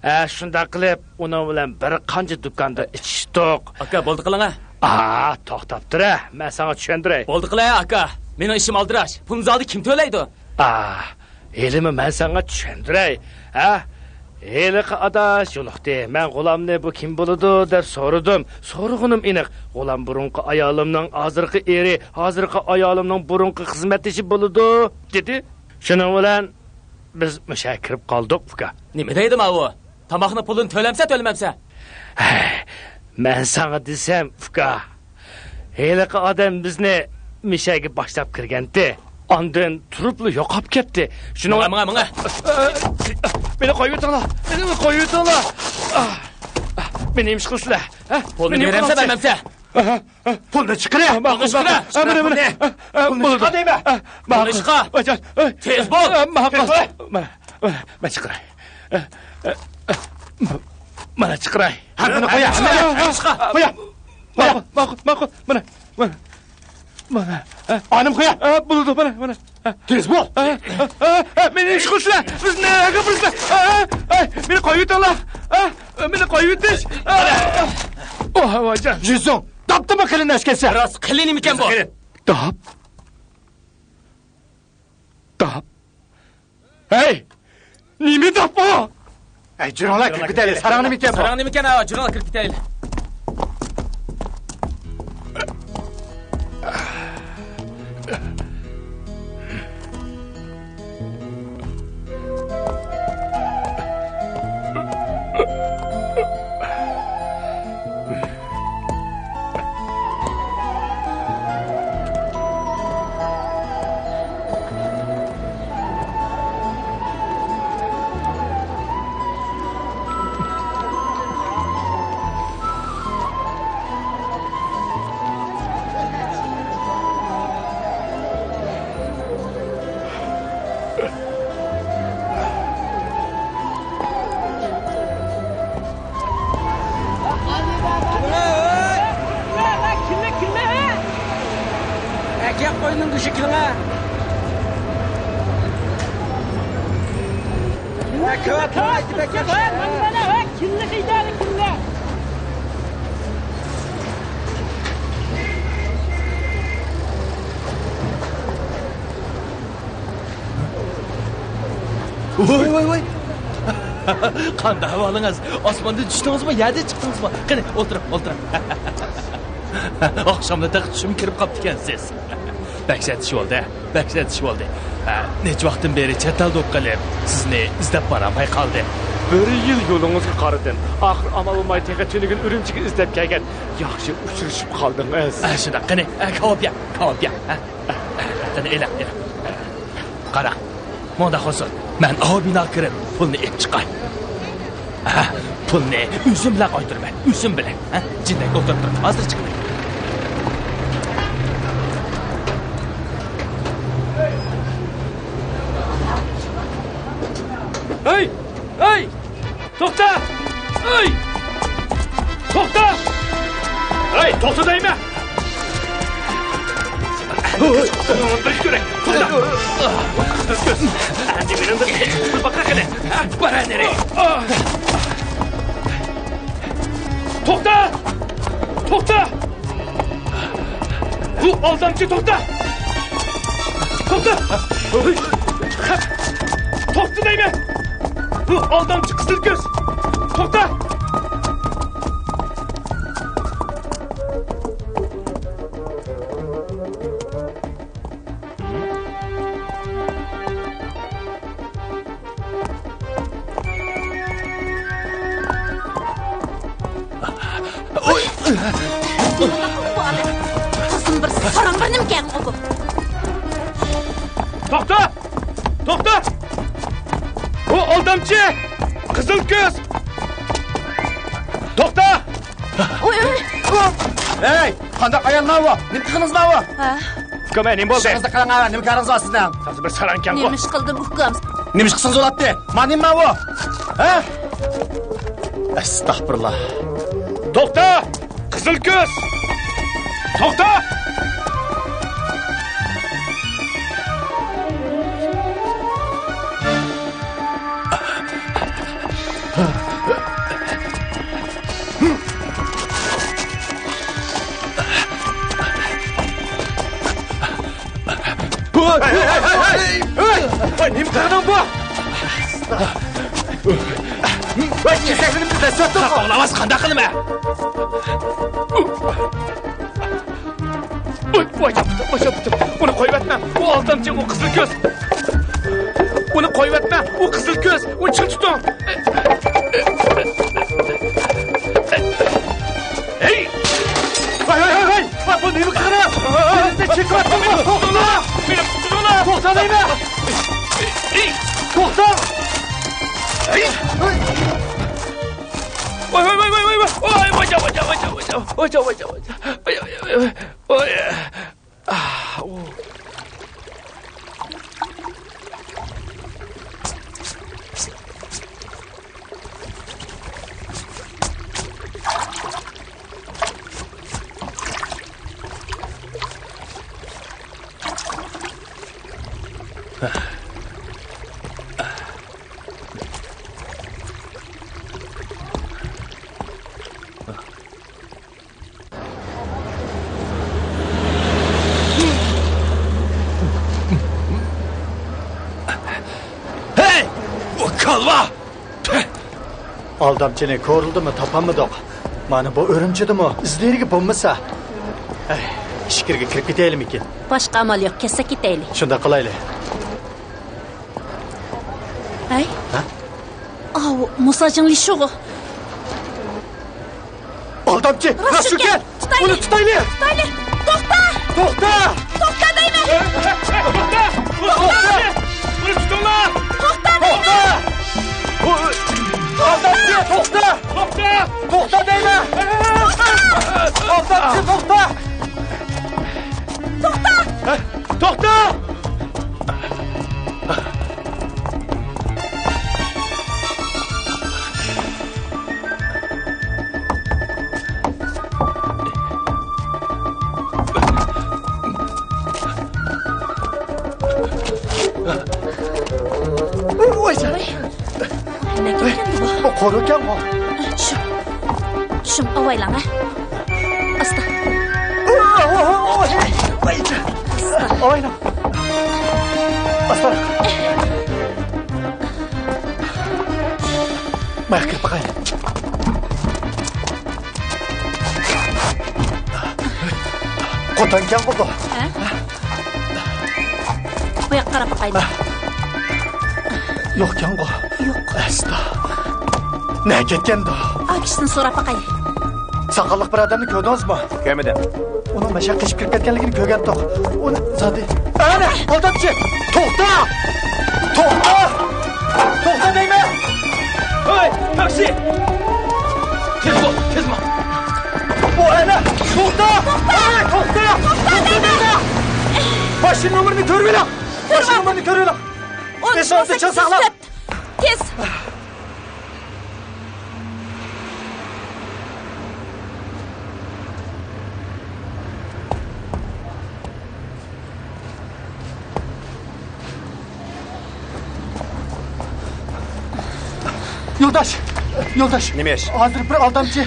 ھە، شۇنداق قىلىپ، ئۇنىڭ بىلەن بىر قانچە دۇكاندا ئىچىشتۇق. ئاكا، بولدى قىلىڭە. ئا، توختاپ تۇرە، مەن ساڭا چۈشەندۈرەي. بولدى قىلە، ئاكا. مېنىڭ ئىشىم ئالدىراش. پۇلنى زادى كىم تۆلەيدۇ؟ ئا، ھېلىمۇ مەن ساڭا چۈشەندۈرەي، ھە؟ ھېلىقى ئاداش يولۇقتى. مەن غۇلامنى بۇ كىم بولىدۇ دەپ سورىدىم. سورىغىنىم ئېنىق. غۇلام بۇرۇنقى ئايالىمنىڭ ھازىرقى ئېرى، ھازىرقى ئايالىمنىڭ بۇرۇنقى خىزمەتدىشى بولىدۇ، دېدى. شۇنىڭ بىلەن بىز مۇشۇ يەرگە كىرىپ قالدۇق، ئۇكا. نېمە دەيدۇ ماۋۇ؟ تاماقنىڭ پۇلىنى تۆلەمسە، تۆلىمەمسە؟ ھەي، مەن ساڭا دېسەم، ئۇكا، ھېلىقى ئادەم بىزنى مۇشۇ يەرگە باشلاپ كىرگەنتى. ئاندىن تۇرۇپلا يوقاپ كەتتى. شۇنىڭ ماڭا، ماڭا، ماڭا. مېنى قويۇۋېتىڭلار، مېنى قويۇۋېتىڭلار. مېنى نېمە ئىش قىلىسىلەر؟ ھە؟ پۇلنى بېرەمسە، بەرمەمسە؟ پۇلنى چىقىرە! پۇلنى چىقىرە! مانا، مانا. پۇلنى چىقار دەيمەن! پۇلنى چىقار! تېز بول! مانا، مانا. مانا چىقىراي. مانا چىقىراي. ھەممىنى قويا. قويا. قويا. ماقۇل، ماقۇل، ماقۇل. مانا، مانا. مانا. ئانىم قويا. بولىدۇ، مانا، مانا. تېز بول! مېنى ئىش قىلسىلە! بىز نەگە بىرسە! مېنى قويۇۋېتىڭلار! مېنى قويۇۋېتىش! ئوھ، ۋايجان! يۈزۈڭ داپتىمۇ قېلىن ئەشكەنسە! راست، قېلىن نېمىكەن بۇ؟ داپ! داپ! ھەي! نېمە داپ بۇ؟ ئەي، جۈرۈڭلار، كىرىپ كېتەيلى. ساراڭ نېمىكەن بۇ؟ ساراڭ نېمىكەن، ھاۋا، جۈرۈڭلار، كىرىپ كېتەيلى. ئەكەپ قوينىڭ گۆشى كېلىڭە. ۋوي، ۋوي، ۋوي! قانداق ئەھۋالىڭىز؟ ئاسماندىن چۈشتىڭىزمۇ، يەردىن چىقتىڭىزمۇ؟ قېنى، ئولتۇرۇڭ، ئولتۇرۇڭ. ئاخشاملا تېخى چۈشۈمگە كىرىپ قاپتىكەنسىز. بەك سەت ئىش بولدى، بەك سەت ئىش بولدى. ھە، نەچچە ۋاقىتتىن بېرى چەت ئەلدە بولۇپ قېلىپ، سىزنى ئىزدەپ بارالماي قالدىم. بىر يىل يولىڭىزغا قارىدىم. ئاخىر ئامال بولماي تېخى تۈنۈگۈن ئۈرۈمچىگە ئىزدەپ كەلگەن. ياخشى ئۇچرىشىپ قالدىڭىز. ھە، شۇنداق. قېنى، ھە، كاۋاپ يەڭ، كاۋاپ يەڭ. ھە، قېنى، ئېلىڭ، ئېلىڭ. قاراڭ، مۇنداق بولسۇن، مەن ئاۋۇ بىناغا كىرىپ، پۇلنى ئېلىپ چىقاي. ھە، پۇلنى ئۆزۈم بىلەن قايتۇرىمەن، ئۆزۈم بىلەن. ھە، جىندەك ئولتۇرۇپ تۇرۇڭ، ھازىر چىقىمەن. ھەي! ھەي! توختا! ئەي! توختا! ئەي، توختا دەيمەن! بىر كۆرەي، توختا! بىر باقا قېنى! بارا نېرى! توختا! توختا! بۇ ئالدامچى، توختا! توختا! توختا دەيمەن! بۇ ئالدامچى قىزىل كۆز! توختا! قىزىم بىر ساراڭ بىر نېمىكەن ئۇ. توختا! توختا! بۇ ئالدامچى! قىزىل كۆز! توختا! ئوي، ئوي. ھەي، قانداق ئاياللار بۇ؟ نېمە قىلغىنىڭىز بار بۇ؟ ھە؟ ئۇكام، نېمە بولدى؟ ئىشىڭىزنى قىلىڭ، ھە، نېمە كارىڭىز بار سىزنىڭ؟ ھازىر بىر ساراڭكەنغۇ. نېمە ئىش قىلدىم ئۇكام؟ نېمە ئىش قىلسىڭىز بولاتتى؟ ما نېمە بۇ؟ ھە؟ ئەستەغپۇرۇللا. توختا! قىزىل كۆز! توختا! ھەي، ھەي، ھەي، ھەي! ھەي! ۋاي، نېمە قىلغىنىڭ بۇ؟ ۋاي، كېسەكلىرىمنى دەسسەتتىڭغۇ! قاقاڭلاماس، قانداق قىلىمەن؟ ۋاي، ۋاي، ياپتىم، ۋاي، ياپتىم. ئۇنى قويۇۋەتمە، ئۇ ئالدامچى، ئۇ قىزىل كۆز. ئۇنى قويۇۋەتمە، ئۇ قىزىل كۆز، ئۇنى چىڭ تۇتۇڭ. ھەي! ھەي، ھەي، ھەي، ھەي! ۋاي، بۇ نېمە قىلغىنى؟ ئۆزۈڭنى چېكىۋەتتىڭمۇ؟ توختا! مېنى قۇتقۇزۇڭلار! توختا دەيمەن! توختا! ۋاي، ۋاي، ۋاي، ۋاي، ۋاي! ۋاي، ۋاي، ۋاي، ۋاي! ھەي! ئۇ كالۋا! ئالدامچىنى كورلىدىمۇ تاپالمىدۇق. مانا بۇ ئۈرۈمچىدىمۇ ئىزلىرىگە بولمىسا. ئەي، ئىچكىرىگە كىرىپ كېتەيلىمىكىن؟ باشقا ئامال يوق، كەتسەك كېتەيلى. شۇنداق قىلايلى. ھەي؟ ھە؟ ئاۋۇ، موساجىڭ لىشۇغۇ. ئالدامچى، راست شۇكەن. تۇتايلى. ئۇنى تۇتايلى. تۇتايلى. توختا! توختا! توختا دەيمەن! توختا! توختا! ئۇنى تۇتۇڭلار! توختا دەيمەن! توختا! ئالدامچى، توختا! توختا! توختا دەيمەن! توختا! ئالدامچى، توختا! توختا! توختا! ۋاي! بولىدىكەنغۇ. چۈشۈڭ. چۈشۈڭ، ئاۋايلاڭ، ھە؟ ئاستا. ئاۋايلاڭ. ئاستا. ماياق كىرىپ باقايلى. قوتانكەنغۇ بۇ؟ ھە؟ بۇ ياققا قاراپ باقايلى. يوقكەنغۇ؟ يوق. ئەستا. نەگە كەتكەندۇ؟ ئا كىشىدىن سوراپ باقايلى. ساقاللىق بىر ئادەمنى كۆردىڭىزمۇ؟ كۆرمىدىم. ئۇنىڭ مەشەدە قېچىپ كىرىپ كەتكەنلىكىنى كۆرگەنتۇق. ئۇنى زادى. ئەنە، ئالدامچى! توختا! توختا! توختا دەيمەن! ھەي، تاكسى! تېز بول، تېز بول! ئۇ ئەنە! توختا! ھەي، توختا! توختا دەيمەن! ماشىنا نومۇرىنى كۆرۈۋېلىڭ! ماشىنا نومۇرىنى كۆرۈۋېلىڭ! ئون ئۈچ، ئون سەككىز يۈز تۆت. تېز! يولداش! يولداش! نېمە ئىش؟ ھازىر بىر ئالدامچى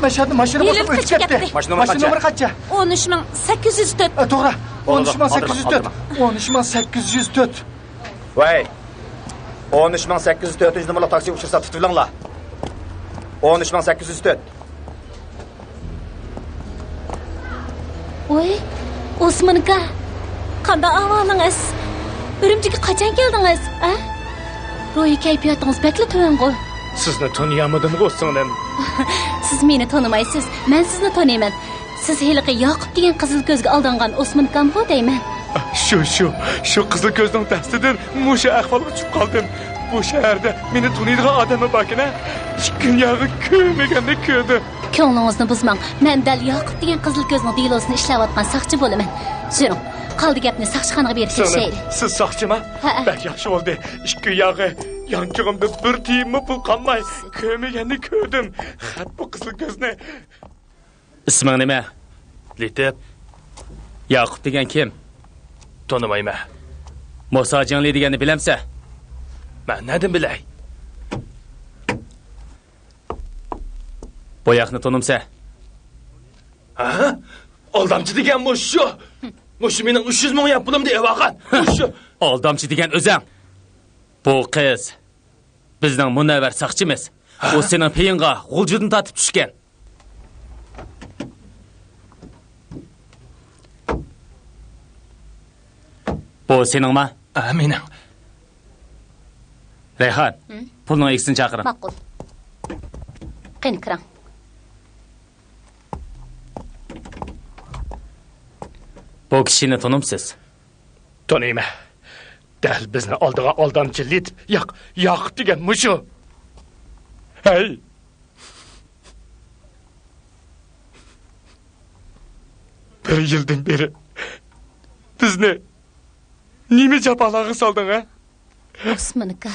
مەشەدە ماشىنا بېسىپ ئۆتۈپ كەتتى. ماشىنا نومۇرى قانچە؟ ماشىنا نومۇرى قانچە؟ ئون ئۈچ مىڭ سەككىز يۈز تۆت. ئە، توغرا. ئون ئۈچ مىڭ سەككىز يۈز تۆت. ئون ئۈچ مىڭ سەككىز يۈز تۆت. ۋەي! ئون ئۈچ مىڭ سەككىز يۈز تۆتىنچى نومۇرلۇق تاكسى ئۇچرىسا تۇتۇۋېلىڭلار. ئون ئۈچ مىڭ سەككىز يۈز تۆت. ۋوي، ئوسمان ئاكا، قانداق ئەھۋالىڭىز؟ ئۈرۈمچىگە قاچان كەلدىڭىز، ھە؟ روھىي كەيپىياتىڭىز بەكلا تۆۋەنغۇ. سىزنى تونۇيالمىدىمغۇ، سىڭلىم؟ سىز مېنى تونۇمايسىز، مەن سىزنى تونۇيمەن. سىز ھېلىقى ياقۇپ دېگەن قىزىل كۆزگە ئالدانغان ئوسمان ئاكامغۇ دەيمەن. شۇ، شۇ، شۇ قىزىل كۆزنىڭ دەستىدىن مۇشۇ ئەھۋالغا چۈشۈپ قالدىم. بۇ شەھەردە مېنى تونۇيدىغان ئادەممۇ باركەن، ھە؟ ئىككى دۇنياغا كۆرمىگەننى كۆردۈم. كۆڭلىڭىزنى بۇزماڭ. مەن دەل ياقۇپ دېگەن قىزىل كۆزنىڭ دېلوسىنى ئىشلەۋاتقان ساقچى بولىمەن. يۈرۈڭ، قالدى گەپنى ساقچىخانىغا بېرىپ سىڭلىم، كېلىشەيلى. سىز ساقچىما؟ ھەئە. بەك ياخشى بولدى. ئىككى دۇنياغا يانچۇقۇمدا بىر تىيىنمۇ پۇل قالماي، كۆرمىگەننى كۆردۈم. خەت بۇ قىزىل كۆزنى. ئىسمىڭ نېمە؟ لېتىپ. ياقۇپ دېگەن كىم؟ تونۇمايمەن. موسا جېڭلى دېگەننى بىلەمسە؟ مەن نەدىن بىلەي؟ بوياقنى تونۇمسە؟ ھە؟ ئالدامچى دېگەن مۇشۇ. مۇشۇ مېنىڭ ئۈچ يۈز مىڭ يۈەن پۇلۇمنى ئېلىۋالغان. مۇشۇ. ئالدامچى دېگەن ئۆزەڭ. بۇ قىز بىزنىڭ مۇنەۋۋەر ساقچىمىز. ئۇ سېنىڭ پېيىڭغا غۇلجىدىن تارتىپ چۈشكەن. بۇ سېنىڭما؟ ئە، مېنىڭ. رەيھان، ھە؟ پۇلنىڭ ئىگىسىنى چاقىرىڭ. ماقۇل. قېنى، كىرىڭ. بۇ كىشىنى تونۇمسىز؟ تونۇيمەن. دەل بىزنى ئالدىغان ئالدامچى لېتىپ، ياق، ياقۇپ دېگەن مۇشۇ. ھەي! بىر يىلدىن بېرى بىزنى نېمە جاپالارغا سالدىڭ، ھە؟ ئوسمان ئاكا،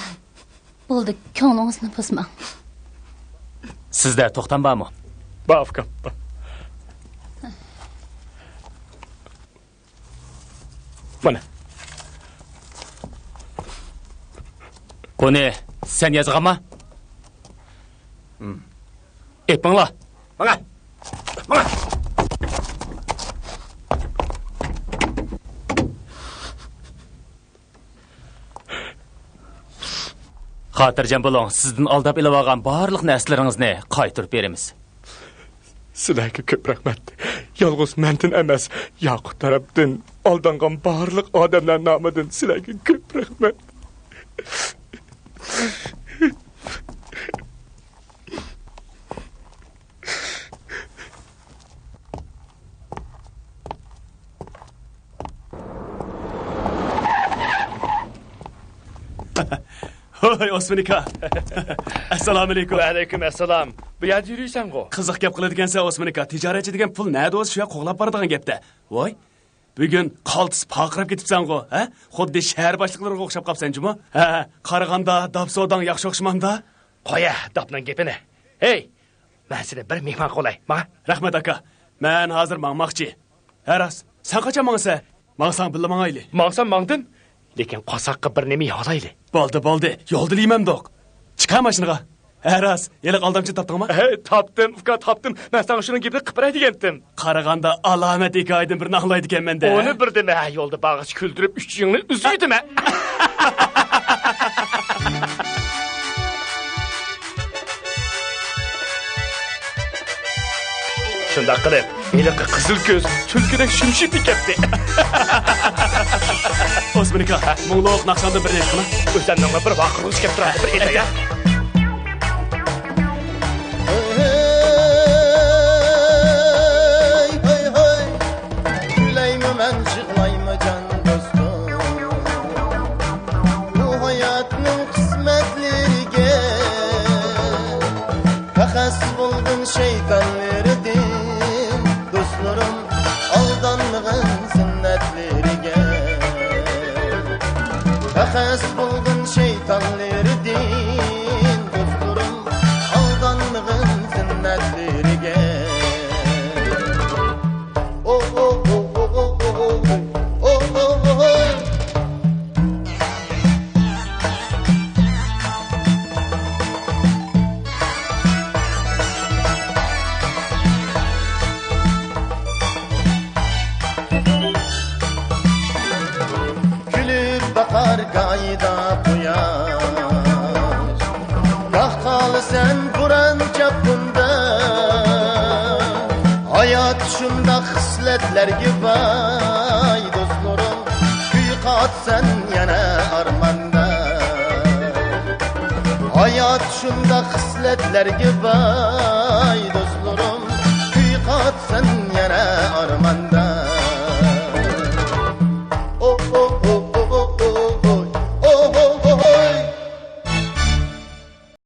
بولدى، كۆڭلىڭىزنى بۇزماڭ. سىزدە توختام بارمۇ؟ بار، ئۇكام، بار. مانا. بۇنى سەن يازغانما؟ ئېپىڭلار. ماڭا! ماڭا! خاتىرجەم بولۇڭ، سىزدىن ئالداپ ئېلىۋالغان بارلىق نەرسىلىرىڭىزنى قايتۇرۇپ بېرىمىز. سىلەرگە كۆپ رەھمەت. يالغۇز مەندىن ئەمەس، ياقۇپ تەرەپتىن ئالدانغان بارلىق ئادەملەر نامىدىن سىلەرگە كۆپ رەھمەت. ھوي، ئوسمان ئاكا. ئەسسالامۇئەلەيكۇم. ۋەئەلەيكۇم ئەسسالام. بۇ يەردە يۈرۈيسەنغۇ؟ قىزىق گەپ قىلىدىكەنسەن، ئوسمان ئاكا. تىجارەتچى دېگەن پۇل نەدە بولسا شۇ يەر قوغلاپ بارىدىغان گەپتە. ۋاي، بۈگۈن قالتىس پارقىراپ كېتىپسەنغۇ، ھە؟ خۇددى شەھەر باشلىقلىرىغا ئوخشاپ قاپسەن جۇمۇ. ھە، قارىغاندا داپ سوداڭ ياخشى ئوخشىمامدا؟ قويە داپنىڭ گېپىنى. ھېي، مەن سېنى بىر مېھمان قىلاي، ماڭا. رەھمەت، ئاكا. مەن ھازىر ماڭماقچى. ھە، راست. سەن قاچان ماڭىسەن؟ ماڭساڭ بىللە ماڭايلى. ماڭسام ماڭدىم. لېكىن قورساققا بىر نېمە يەۋالايلى. بولدى، بولدى. يولدا يەيمەمدۇق. چىقار ماشىنىغا. ھە، راست. ھېلىقى ئالدامچىنى تاپتىڭمۇ؟ ھەي، تاپتىم، ئۇكا، تاپتىم. مەن ساڭا شۇنىڭ گېپىنى قىلىپ بېرەي دېگەنتىم. قارىغاندا ئالامەت ھېكايىدىن بىرنى ئاڭلايدىكەنمەن-دە. ئۇنى بىردىنمۇ ھە يولدا بارغىچە كۈلدۈرۈپ، ئۈچىيىڭنى ئۈزۈۋېتىمەن. شۇنداق قىلىپ، ھېلىقى قىزىل كۆز تۈلكىدەك شۈمشىيىپ كەتتى. ئوسمىنىكا، مۇڭلۇق ناخشاڭدىن بىرنى ئېيتقىنا. ئۆزۈمنىڭمۇ بىر ۋارقىرىغۇسى كەپ تۇراتتى، بىر ئېيتاي. ھەي، ھەي، ھەي، ھەي. كۈلەيمۇ مەن، يىغلايمۇ جان دوستۇم، بۇ ھاياتنىڭ قىسمەتلىرىگە. پەخەس بولغىن شەيتانلىرىدىن، دوستلىرىم، ئالدانمىغىن زىننەتلىرىگە. پەخەس بولغىن شەيتانلىرىدىن، دوستلىرىم، ئالدانمىغىن زىننەتلىرىگە. ئو، ئو، ئو. كۈلۈپ باقار گاھىدا قۇياش، گاھ قالىسەن بوران چاپقۇندا. ھايات شۇنداق خىسلەتلەرگە باي، دوستلىرىم، كۈي قاتسەن يەنە ئارماندا. ھايات شۇنداق خىسلەتلەرگە باي،